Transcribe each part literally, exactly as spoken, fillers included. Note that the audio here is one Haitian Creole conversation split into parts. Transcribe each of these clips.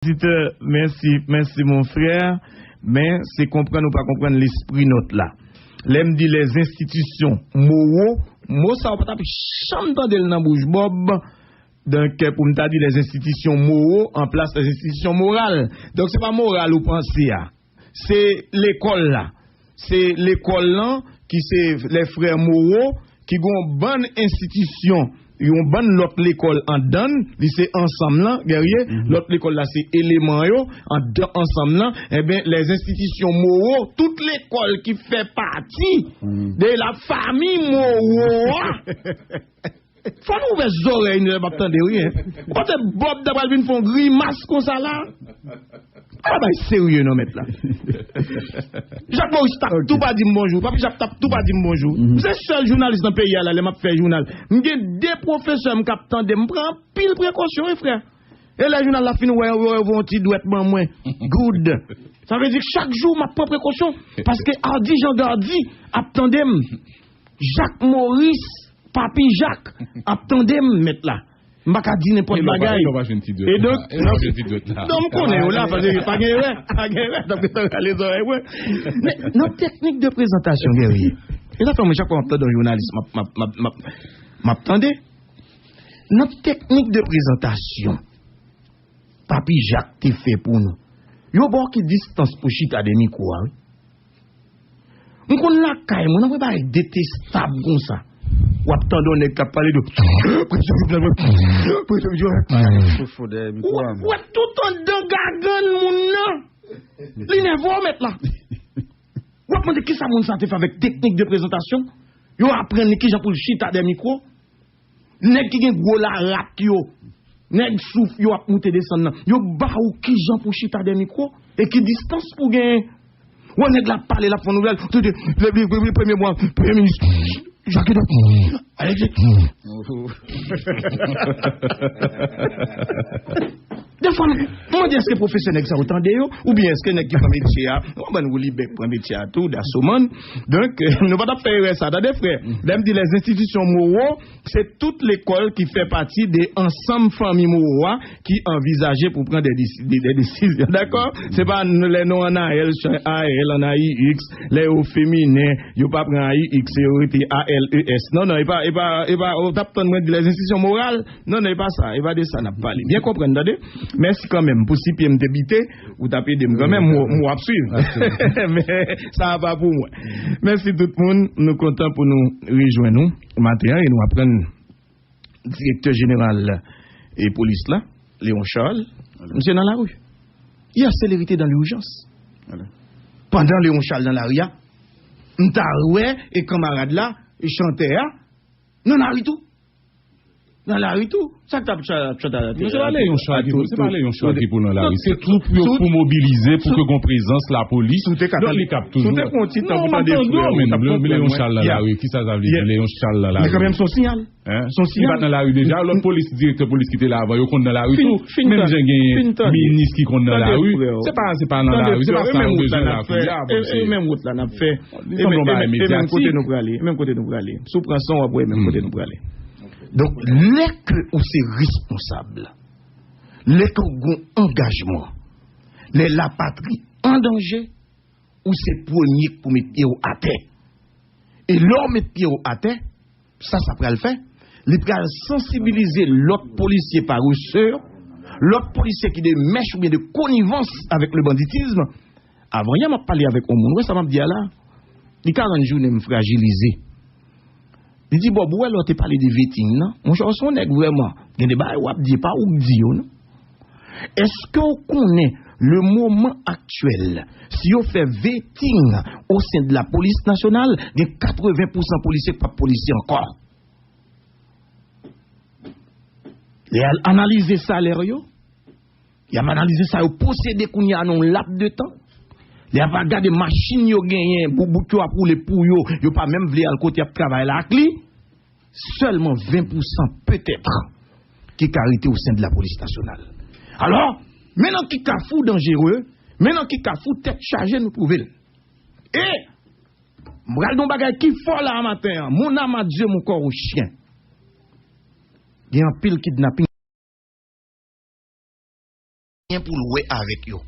Oditè, mèsi, mèsi, mon frè. Men, se konprann ou pa konprann lespri nòt la. Lè m di les institutions moraux, mo sa a ou pa t ap janm tande l nan bouch Bòb. Donk, pou m ta di les institutions moraux anplas les institutions morales. Donk, se pa moral ou panse a. Se lekòl la. Se lekòl lan ki se les frères Moreau, ki gon bann enstitisyon, yon bann lòt lekòl anndan, li se ansanm lan, Guerrier, lòt lekòl la se eleman yo, anndan ansanm lan, enben, les institutions Moreau, tout lekòl ki fè pati de la famille Moreau a, fò nou ouvè zòrèy nou lè m ap tande wi, en. Ou panse Bòb ta pral vin fè yon grimas konsa la? Pa bay serye non, mèt la. Jak Moris t ap tou pa di m bonjou. Papi Jak t ap tou pa di m bonjou. M se sèl jounalis nan peyi a la, lè m ap fè jounal. M gen de pwofesè m k ap tande m, m pran anpil prekosyon, wi, frè. E lè jounal la fin, wè, wè, wè, yon ti dwèt ban mwen. Good. Sa vle di ke chak jou, m ap pran prekosyon. Paske Ardy Jean Gardy ap tande m. Jak Moris, Papi Jak, ap tande m, mèt la. M pa ka di nenpòt bagay. E donk, non, m konnen yo la, paske pa gen erè, pa gen erè, t ap gentan rale zòrèy mwen. Men nan teknik de prezantasyon, Guerrier, e sa fè mwen chak fwa m ap tande yon jounalis, m ap, m ap, m ap, m ap, m ap tande. Nan teknik de prezantasyon, Papi Jak te fè pou nou. Yo ba w ki distans pou chita dèyè mikwo a, wi. M konn lakay mwen, nan mwen bagay detestab konsa. W ap tande yon nèg k ap pale de prezidan Jovenel, prezidan Jovenel. Fofo dèyè mikwo a. W ap wè tout anndan gagann moun nan. Li nève w, mèt la. W ap mande kisa moun sa te fè avèk teknik de prezantasyon. Yo aprann li kijan pou l chita dèyè mikwo. Nèg ki gen gwo larat yo, nèg souf yo ap moute desann nan, yo ba ou kijan pou chita dèyè mikwo e ki distans pou genyen. Wè nèg la ap pale, l ap fè nouvèl, tout de, le, le, le, le premye mwa, premye minis, Jacques Edouard, Alex, defwa, m mande èske pwofesè nèg sa yo tande yo, oubyen èske nèg ki pran metye a, yon bann woulibè k pran metye a tou, dasomann. Donk, nou pa t ap fè erè sa, tande, frè. Lè m di les institutions Moreau, se tout lekòl ki fè pati de ansanm fanmi Moreau a ki anvizaje pou pran de desi-, de, de desizyon, dakò? Se pa n-, lè non an A L, A L, an A I X, lè yo feminen, yo pa pran A I X, yo rete A L E S. Non, non, e pa, e pa, e pa, ou t ap tann mwen di les institutions morales? Non, non, e pa sa, e pa de sa n ap pale. Byen konprann, tande? Mèsi kanmenm pou si pye m te bite, ou t ap ede m kanmenm, m, m w ap swiv. Men, sa a pa pou mwen. Mèsi tout moun, nou kontan pou nou rejwenn nou maten an e nou aprann direktè jeneral e polis la, Léon Charles, misye nan lari. Il a célérité dans l'urgence. Pandan Léon Charles nan lari a, m ta wè e kanmarad la, e chantè a, nan lari tou. Nan lari tou. Sa k t ap cha-, chante a la tele? Se pa Léon Charles ki pou, se pa Léon Charles ki pou nan lari. Se twoup yo pou mobilize pou ke gon prezans lapolis. Donk li k ap toujou. Si w te pran yon ti tan pou tande frè w, w t ap konprann. Léon Charles nan lari, kisa sa vle di Léon Charles nan lari? Men kanmenm, se yon siyal. Hein? Se yon siyal. Li pa t nan lari deja. Lòt polis, direktè polis ki te la avan yo konn nan lari tou. Menm jan genyen minis ki konn nan lari. Se pa, se pa nan lari. Se pa sa yo bezwen la kounye a. E menm wout la n ap fè. Li sanble yon bagay medyatik. E menm kote nou prale. E menm kote nou prale. Si w pran son, w ap wè menm kote nou prale. Donk, lè ke ou se responsab, lè ke ou gon angajman, lè lapatri an danje, ou se premye k pou met pye w atè. E lè w met pye w atè, sa sa pral fè? Li pral sansibilize lòt polisye paresè, lòt polisye ki de mèch oubyen de konivans avèk le banditism. Avan yè, m ap pale avèk yon moun, ou wè sa m ap di a la? Li ka rann jounen m frajilize. Li di, Bòb, ou wè lè w te pale de vetting nan? Monchè, ou se yon nèg vrèman, gen de bagay w ap di, e pa ou k di yo, non. Èske w konnen, le moman aktyèl, si yo fè vetting au sein de la police nationale, gen katreven pousan polisye k p ap polisye ankò? Lè y al analize salè yo, y ap analize sa yo posede kounye a nan yon lap de tan. Lè y ap gade machin yo genyen, boubout yo ap woule pou yo, yo pa menm vle al kote y ap travay la ak li. Sèlman ven pousan petèt ki ka rete au sein de la police nationale. Alò, men nan ki kafou danjere, men nan ki kafou tèt chaje nou twouve l. E m pral di yon bagay ki fò la a maten an, mon âme à Dieu, mon corps au chien. Gen anpil kidnaping. anyen pou l wè avèk yo.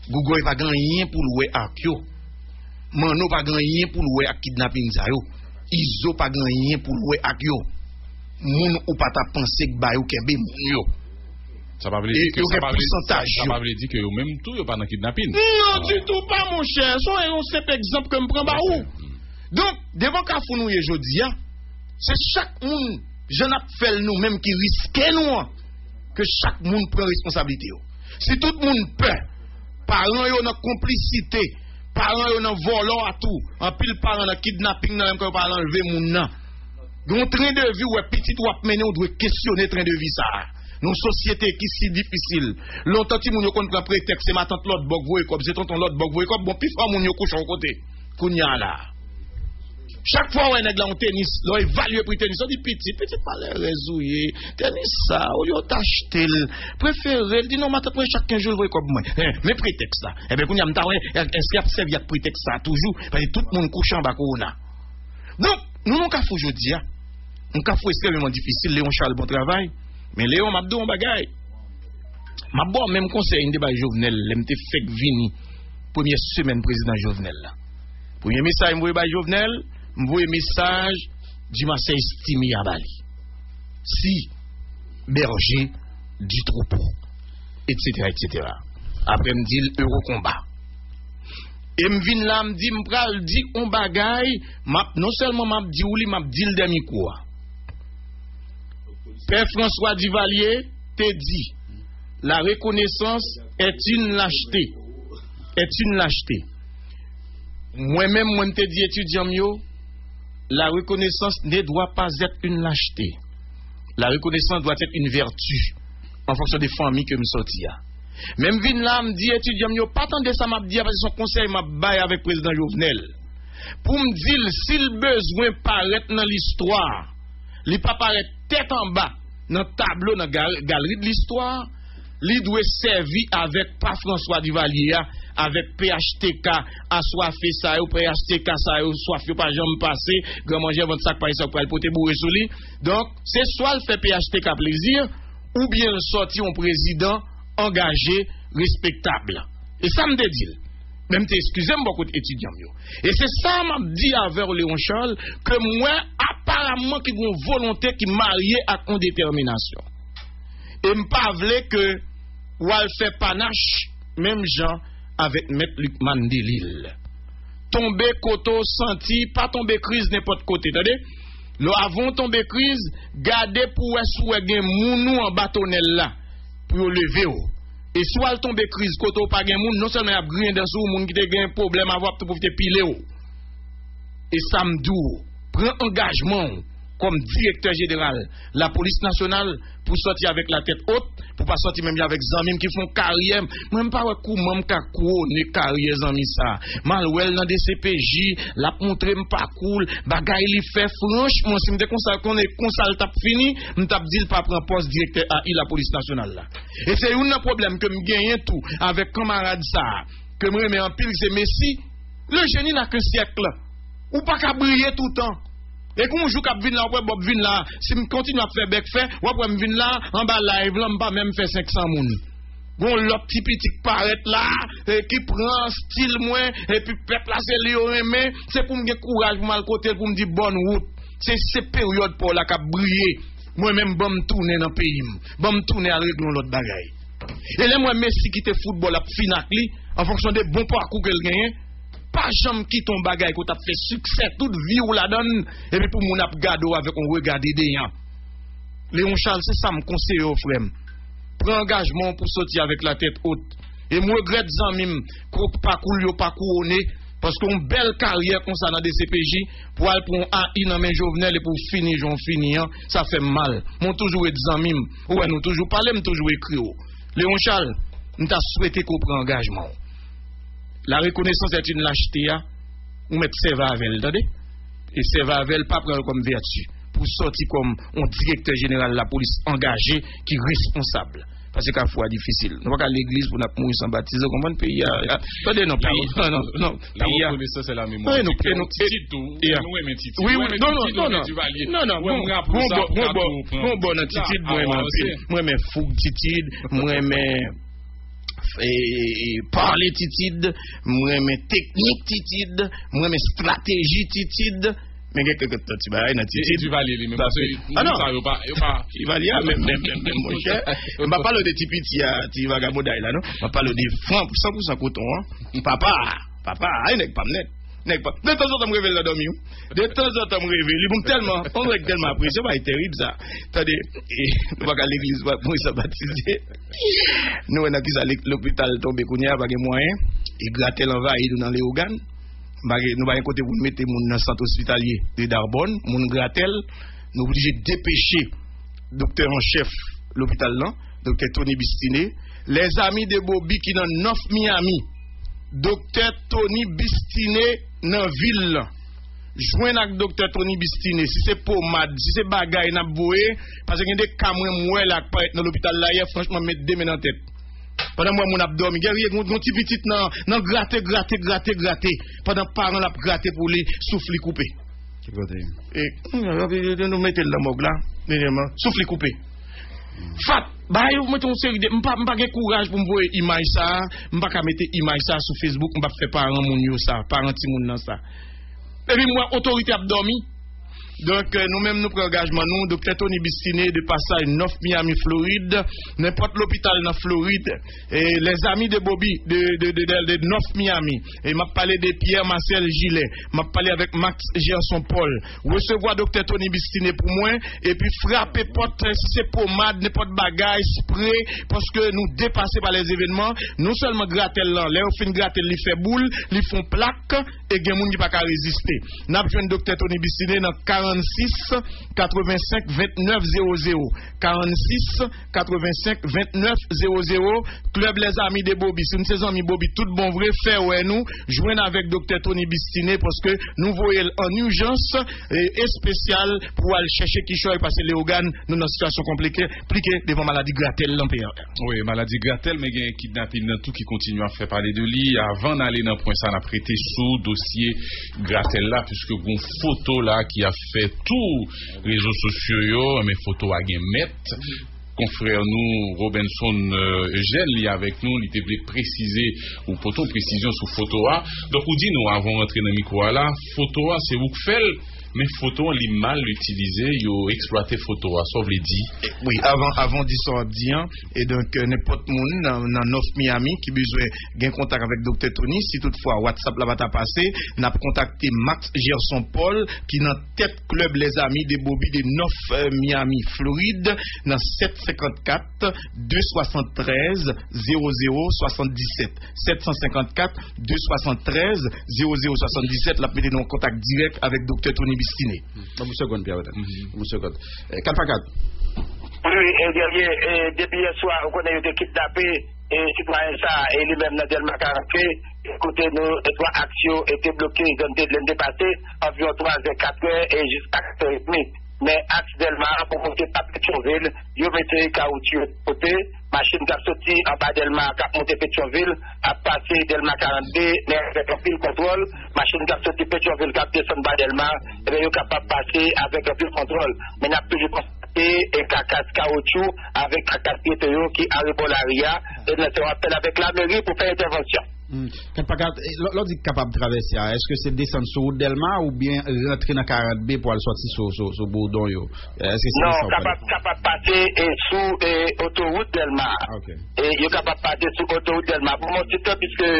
Gougouy pa gen anyen pou l wè ak yo. Manno pa gen anyen pou l wè ak kidnaping sa yo. Izo pa gen anyen pou l wè ak yo. Moun ou pa ta panse k ba yo kenbe moun yo. Sa pa vle di ke Yo sa gen pa vle pousantaj sa yo. Pa vle di ke yo menm tou yo pa nan kidnapin. Non, ditou pa, monchè. Se yon senp egzanp ke m pran ba ou. Donk, devan kafou nou ye jodi a, se chak moun, jan n ap fè l nou menm ki riske nou an, ke chak moun pran responsablite yo. Si tout moun pè, paran yo nan konplisite, paran yo nan vòlò a tou, anpil paran nan kidnaping nan, menm kan yo pa al anlve moun nan. Gen yon tren de vi ou wè pitit w ap mennen, ou dwe kesyone tren de vi sa a. Nan yon sosyete ki si difisil. Lontan timoun yo konn pran pretèks se matant lòt bò k voye kòb, se tonton lòt bò k voye kòb, bon, pifò moun yo kouche yon kote. Kounye a la. Chak fwa w wè nèg la yon tenis, lè w evalye pri tenis, w di pitit, pitit malerèz ou ye. Tenis sa, olye w t achte l, prefere l, di non, matant mwen chak kenz jou l voye kòb mwen. Hen, men pretèks la. Ebyen, kounye a m ta wè, èske y ap sèvi ak pretèks sa toujou? Paske tout moun kouche anba kowona. Donk, nou nan kafou jodi a. Yon kafou ekstrèmeman difisil, Leon Charles, bon travay. Men Leon, m ap di w yon bagay. M ap ba w menm konsèy m te bay Jovenel lè m te fèk vini premyè semèn prezidan Jovenel la. Premye mesaj m voye bay Jovenel, m voye mesaj Dimasè Estime a ba li. Si berger du troupeau, et cetera, et cetera. Apre m di l euro konba. E m vin la, m di m pral di yon bagay, m ap, non sèlman m ap di w li, m ap di l dè mikwo a. Pè François Duvalier te di, la reconnaissance est une lâcheté. Est une lâcheté. Mwen menm, mwen m te di etidyan m yo, la reconnaissance ne doit pas être une lâcheté. La reconnaissance doit être une vertu, an fonksyon de fanmi ke m sòti a. Men m vin la, m di etidyan m yo, pa tande sa m ap di a, paske se yon konsèy m ap bay avèk prezidan Jovenel. Pou m di l, si l bezwen parèt nan listwa, li pa parèt tèt anba nan tablo, nan gal- galri de listwa, li dwe sèvi avèk pa François Duvalier a, avèk P H T K aswafe sa yo, P H T K sa yo, swaf yo pa janm pase, gran manjè vant sa k pa gen sa k pral pote boure sou li. Donk, se swa l fè P H T K plezi, oubyen l sòti yon prezidan angaje, respektab. E sa m te di l. Men m te eskize m bò kot etidyan m yo. E se sa m ap di avè w, Leon Charles, ke m wè aparamman ki gen yon volonte ki marye ak yon detèminasyon. E m pa vle ke w al fè panach menm jan avèk Mèt Lucmane Delille. Tonbe kote w santi, pa tonbe kriz nenpòt kote, tande? Lè w avan w tonbe kriz, gade pou w wè si w wè gen moun ou anba tonèl la pou yo leve w. E si w al tonbe kriz kote w pa gen moun, non sèlman y ap griyen dan sou ou, moun ki te gen pwoblèm avè w ap tou pwofite pile w. E sa m di w, pran angajman w kòm direktè jeneral Lapolis Nasyonal pou sòti avèk latèt ot, pou pa sòti menm jan avèk zanmi m ki fè yon karyè. Mwen, m pa wè kouman m ka kouwone karyè zanmi sa. M al wè l nan D C P J, l ap montre m pakou l, bagay li fè. Franchman, si m te konsa, konnen konsa l t ap fini, m t ap di l pa pran pòs direktè A I Lapolis Nasyonal la. E se youn nan pwoblèm ke m genyen tou avèk kanmarad sa a, ke m renmen anpil, se Messi. Le génie n'a qu'un siècle. Ou pa ka briye toutan. E kon yon jou k ap vin la, w ap wè Bob vin la. Si m kontinye ap fè bèk fè, w ap wè m vin la, anba live lan, m pa menm fè senk san moun. Gon lòt ti piti k parèt la, e ki pran stil mwen, epi pèp la se li yo renmen, se pou m gen kouraj pou m al kote l, pou m di bòn wout. Se, se peryòd pa w la k ap briye. Mwen menm, ban m tounen nan peyi m. Ban m tounen al regle yon lòt bagay. E lè m wè Messi kite foutbòl ap fin ak li, an fonksyon de bon pakou ke l genyen, pa janm kite yon bagay ke w t ap fè siksè tout vi w ladan l, epi pou moun ap gade w avèk yon rega dedeyan. Leon Charles, se sa m konseye w, frè m. Pran angajman w pou soti avèk latèt ot. E m regrèt zanmi m, ko- pakou l yo pa kouwone, paske yon bèl karyè konsa nan D C P J, pou al pran yon A I nan men Jovenel epi w fini jan w fini an, sa fè m mal. Men w toujou ret zanmi m. Ou wè, nou toujou pale, m toujou ekri w. Leon Charles, m ta swete ke w pran angajman w. La reconnaissance est une lâcheté a, ou mèt sèvi avè l, tande? E sèvi avè l, pa pran l kòm vèti. Pou w sòti kòm yon direktè jeneral lapolis angaje ki responsab. Paske kafou a difisil. Nou pa ka al legliz pou n ap mouri san batize, w konprann? Peyi a, a, tande non, peyi, non, non, non, La peyi a. Reconnaissance est la mémoire. Wi, nou, Titid nou, tou, yeah. nou renmen Titid. Wi, Nou wi, renmen non, non, Titid, non, nou renmen non. Duvalier. Non, non, Ou wè bon, m bon, raple w bon, sa, bon, pou bon, gade bon, ou pran. bon, bon nan Titid, La, mwen renmen, avanse. mwen renmen, mwen renmen e, e, pale Titid, m renmen teknik Titid, m renmen estrateji Titid, men gen kèk lòt ti bagay nan Titid. Divalye li menm, paske moun sa yo pa, yo pa. Divalye a menm, menm, menm, menm, monchè. M pa pale de ti piti a, ti vagabonday la, non. M ap pale de fran, san pou san koton an. Papa, papa, ay nèg pa m nèt. Nèg pa, de tanzantan m reve l nan dòmi, wi. De tanzantan m reve li, bon, m tèlman, on nèg tèlman apresye, bagay terib sa. Tande, e, nou pa ka legliz, pa, pou sa batize. Nou wè nan kisa lè-, lopital tonbe kounye a, pa gen mwayen. E gratèl anvayi nou nan Leyogàn. Pa gen, nou pa gen kote pou nou mete moun nan sant ospitalye de Darbòn, moun gratèl. Nou oblije depeche doktè an chèf lopital lan, doktè Tony Bistiné, lèzami de Bobby ki nan North Miami. Doktè Tony Bistiné nan vil lan. Jwenn ak doktè Tony Bistiné. Si se pomad, si se bagay n ap voye, paske gen de ka mwen m wè la k parèt nan lopital la yè, franchman, m met de men nan tèt. Pandan m wè moun ap dòmi, gen, gen yon ti pitit nan, nan grate, grate, grate, grate. Pandan paran l ap grate pou li, souf li koupe. Ki kote? E, hmm, nou mete l nan mòg la, dènyèman. Souf li koupe. Fat, bagay yo mete yon seri de, m pa, m pa gen kouraj pou m voye imaj sa a, m pa ka mete imaj sa a sou Facebook, m p ap fè paran moun yo sa, paran timoun nan sa. Epi m wè otorite ap dòmi. Donk, euh, nou menm nou pran angajman nou, doktè Tony Bistiné de pasaj North Miami, Florid, nenpòt lopital nan Florid, e lèzami de Bobby de, de, de, de, de North Miami, e m ap pale de Pierre Marcel Gillet, m ap pale avèk Max Gerson Paul, resevwa doktè Tony Bistiné pou mwen, epi frape pòt, si se pomad, nenpòt bagay, spre, paske nou depase pa lèzevènman, non sèlman gratèl lan, lè yo fin gratèl, li fè boul, li fè yon plak, e gen moun ki pa ka reziste. N ap jwenn doktè Tony Bistiné nan karannsis katrevensenk vennèf zewo zewo, karannsis katrevensenk vennèf zewo zewo, Club Les Amis de Bobby. Si nou se zanmi Bobby tout bon vre, fè wè nou, jwenn avèk doktè Tony Bistiné, paske nou voye l an ijans, e, espesyal pou al chèche kichòy, paske Leyogàn, nou nan sitiyasyon konplike, plike devan maladi gratèl lan, P R. Wi, maladi gratèl, men gen kidnapin nan tou ki kontinye ap fè pale de li. Avan n ale nan pwen sa, n ap rete sou dosye gratèl la, piske gon foto la ki ap fè tou rezo sosyo yo, men foto a gen mèt. Konfrè nou, Robenson, euh, Eugène, li avèk nou, li te vle presize, ou pote yon presizyon sou foto a. Donk, ou di nou, avan w rantre nan mikwo a la, foto a, se ou k fè l, men foto an, li mal itilize, yo eksplwate foto a, sa w vle di? E, wi, avan, avan w di sa w ap di an, e donk, euh, nenpòt moun nan, nan North Miami ki bezwen gen kontak avèk doktè Tony, si toutfwa WhatsApp la pa ta pase, n ap kontakte Max Gerson Paul, ki nan tèt Club Les Amis de Bobby de North, euh, Miami, Florid, nan sèt senkannkat, de swasanntrèz, zewo zewo swasanndisèt. Sèt san senkannkat, de swasanntrèz, zewo zewo swasanndisèt, l ap mete nou an kontak dirèk avèk doktè Tony Bistiné. Ban m yon segonn, Pierre Wethan. Ban m yon segonn. Eh, kat pa kat. Wi, wi, e, Guerrier, e, depi yè swa, ou konnen yo te kidnape, e, sitwayen sa, e, li menm nan Dèlma karannde, e, kote nou, e, twa aks yo, e, te bloke, zòn te, lè n te pase, anviwon twa zè, kat è, e, jiska kat è edmi. Men aks Dèlma a pou monte pa Petyonvil, yo mete kawotchou yo kote, machin k ap soti anba Dèlma a k ap monte Petyonvil, ap pase Dèlma karannde, men avèk anpil kontwòl, machin k ap soti Petyonvil k ap desann ba Dèlma, ebyen yo kapab pase avèk anpil kontwòl. Men n ap toujou konstate e kakas kawotchou avèk kakas pyeto yo ki arebò lari a, e n ap fè apèl avèk lameri pou fè entèvansyon. Hmm. Kat pa kat, e, lè, lè w di kapab travèse a, èske se desann sou wout Dèlma oubyen rantre nan karant B pou al sòti sou, sou, sou Boudon yo? Èske se... Non, kapab, kapab pase, e, sou, e, otowout Dèlma a. Ok. E yo kapab pase sou otowout Dèlma. Pou yon ti tan, piske,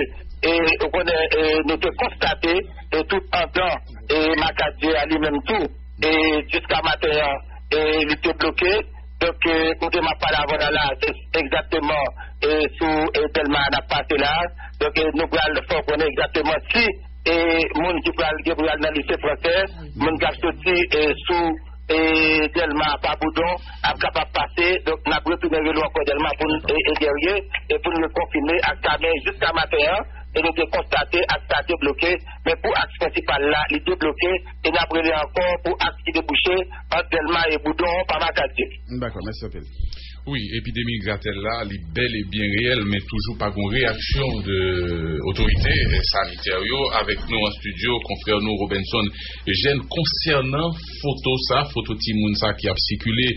e, ou konnen, e, nou te konstate, e, tout andan, e, Makadye a li menm tou, e, jiska maten an, e, li te bloke. Donk, e, kote m ap pale avè w la, se egzakteman, e, sou, e, Dèlma a n ap pase la. Donk, e, nou pral fè w konnen egzakteman si, e, moun ki pral gen pou y al nan lise fransè, moun k ap soti, e, sou, e, Dèlma pa Boudon, ap kapab pase. Donk, n ap retounen rele w ankò Dèlma pou n, e, e, Guerrier, e pou n rekonfime ak sa. Men jiska maten an, e nou te konstate aks sa te bloke, men pou aks prensipal la, li debloke, e n ap rele ankò pou aks ki debouche ant Dèlma e Boudon pa Makadye. Dakò, mèsi anpil. Wi, epidemi gratèl la, li bèl e byen reyèl, men toujou pa gon reyaksyon de otorite sanitè yo. Avèk nou an estidyo, konfrè nou Robenson Eugène, konsènan foto sa, foto timoun sa ki ap sikile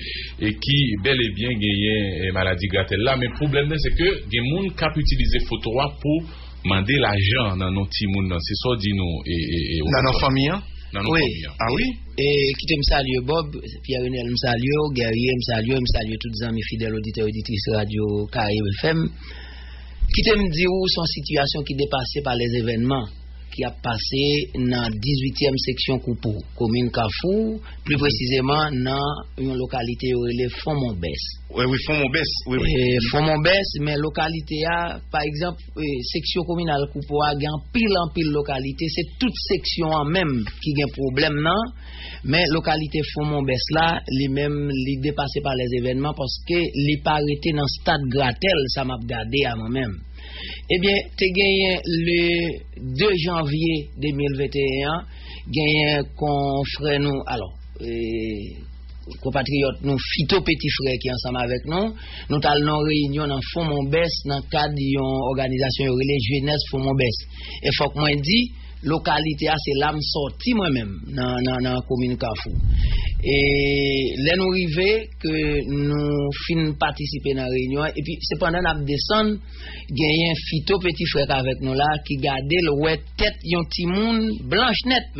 e ki bèl e byen genyen eh, maladi gratèl la. Men pwoblèm nan, se ke gen moun k ap itilize foto a pou mande lajan nan non timoun nan. Se sa w di nou, e, e, e, Nan non fanmi an? Nan non Wi. fanmi an. Ah wi? E kite m salye Bob, Pierre Renel, m salye w, Guerrier, m salye w, m salye tout zanmi fidèl oditè oditris radyo Karayib F M. Kite m di w, se yon sitiyasyon ki depase pa lèzevènman ki ap pase nan dizuityèm seksyon Koupo, komin Kafou, pli presizeman nan yon lokalite yo rele Fon Monbès. Wi, wi, Fon Monbès, wi, wi. E, Fon Monbès, men lokalite a, pa egzanp, e, seksyon kominal Koupo a gen anpil, anpil lokalite, se tout seksyon an menm ki gen pwoblèm nan, men lokalite Fon Monbès la, li menm, li depase pa lèzevènman paske li pa rete nan stad gratèl, sa m ap gade a mwen menm. Ebyen, te genyen le de janvye de mil venteyen an, genyen konfrè nou, alò, e, konpatriyòt nou Fito Petit Frère ki ansanm avèk nou, nou t al nan yon reyinyon nan Fon Monbès nan kad yon òganizasyon yo rele Jenès Fon Monbès. E fòk mwen di, lokalite a se la m sòti mwen menm nan, nan, nan komin Kafou. E lè nou rive, ke nou fin patisipe nan reyinyon an, epi se pandan n ap desann, genyen Fito Petit Frère k avèk nou la, ki gade l wè tèt yon timoun blanch nèt.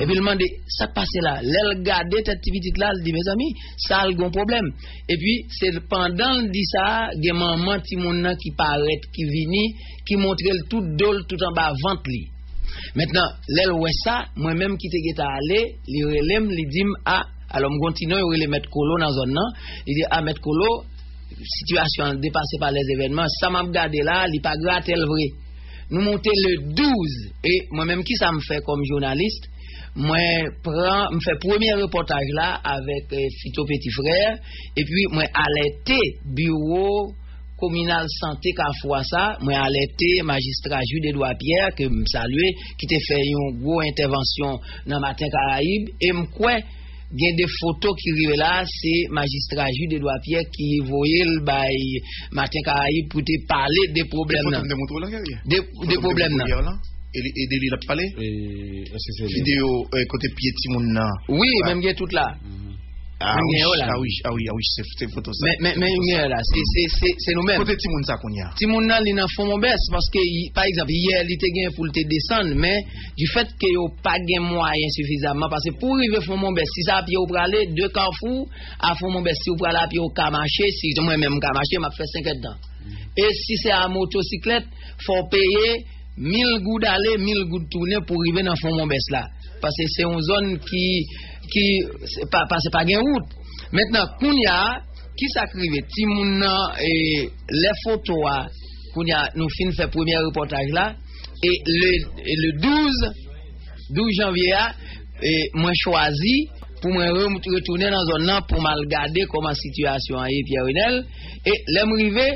Epi l mande, sa k pase la? Lè l gade tèt ti pitit la, l di, mezanmi, sa l gon pwoblèm. Epi se pandan l di sa, gen manman timoun nan ki parèt, ki vini, ki montre l tout do l, tout anba vant li. Mentnan, lè l wè sa, mwen menm ki te gentan ale, li rele m, li di m, a, alò m gon ti non, yo rele Mèt Kolo nan zòn nan. Li di, a, Mèt Kolo, sitiyasyon an depase pa lèzevènman, sa m ap gade la, li pa gratèl vre. Nou monte le douz, e mwen menm, kisa m fè kòm jounalis? Mwen pran, m fè premye repòtaj la avèk eh, Fito Petit Frère, epi mwen alète biwo kominal sante Kafou a sa, mwen alète majistra Jude Edouard Pierre, ke m salye, ki te fè yon gwo entèvansyon nan Maten Karayib, e m kwè gen de foto ki rive la, se majistra Jude Edouard Pierre ki voye l bay Maten Karayib pou te pale de pwoblèm nan. De, de pwoblèm nan. E li, e de li l ap pale? Videyo eh, kote pye timoun nan. Wi, men m gen tout la. Ah, men m gen yo la. Ah wi, ah wi, ah wi, se, se foto sa. Men, men, men m gen yo la. Se, se, se, se nou menm. Kote timoun sa kounye a? Timoun nan, li nan Fon Monbès, paske, pa egzanp, yè, li te gen pou l te desann, men, di fèt ke yo pa gen mwayen sifizamman, paske pou w rive Fon Monbès, si se a pye ou prale, de Kafou a Fon Monbès, si ou prale a pye, ou ka mache, si mwen menm m ka mache, m ap fè senk èdtan. E si se a motosiklèt, fò w peye mil goud ale, mil goud tounen pou rive nan Fon Monbès la. Paske se yon zòn ki, ki pa, pa, pa gen wout. Mentnan, kounye a, kisa k rive? Timoun nan, e, lè foto a, kounye a, nou fin fè premye repòtaj la, e le, e le douz, douz janvye a, e mwen chwazi pou mwen re, retounen nan zòn nan pou m al gade kòman sitiyasyon an ye, Pierre Renel. E lè m rive,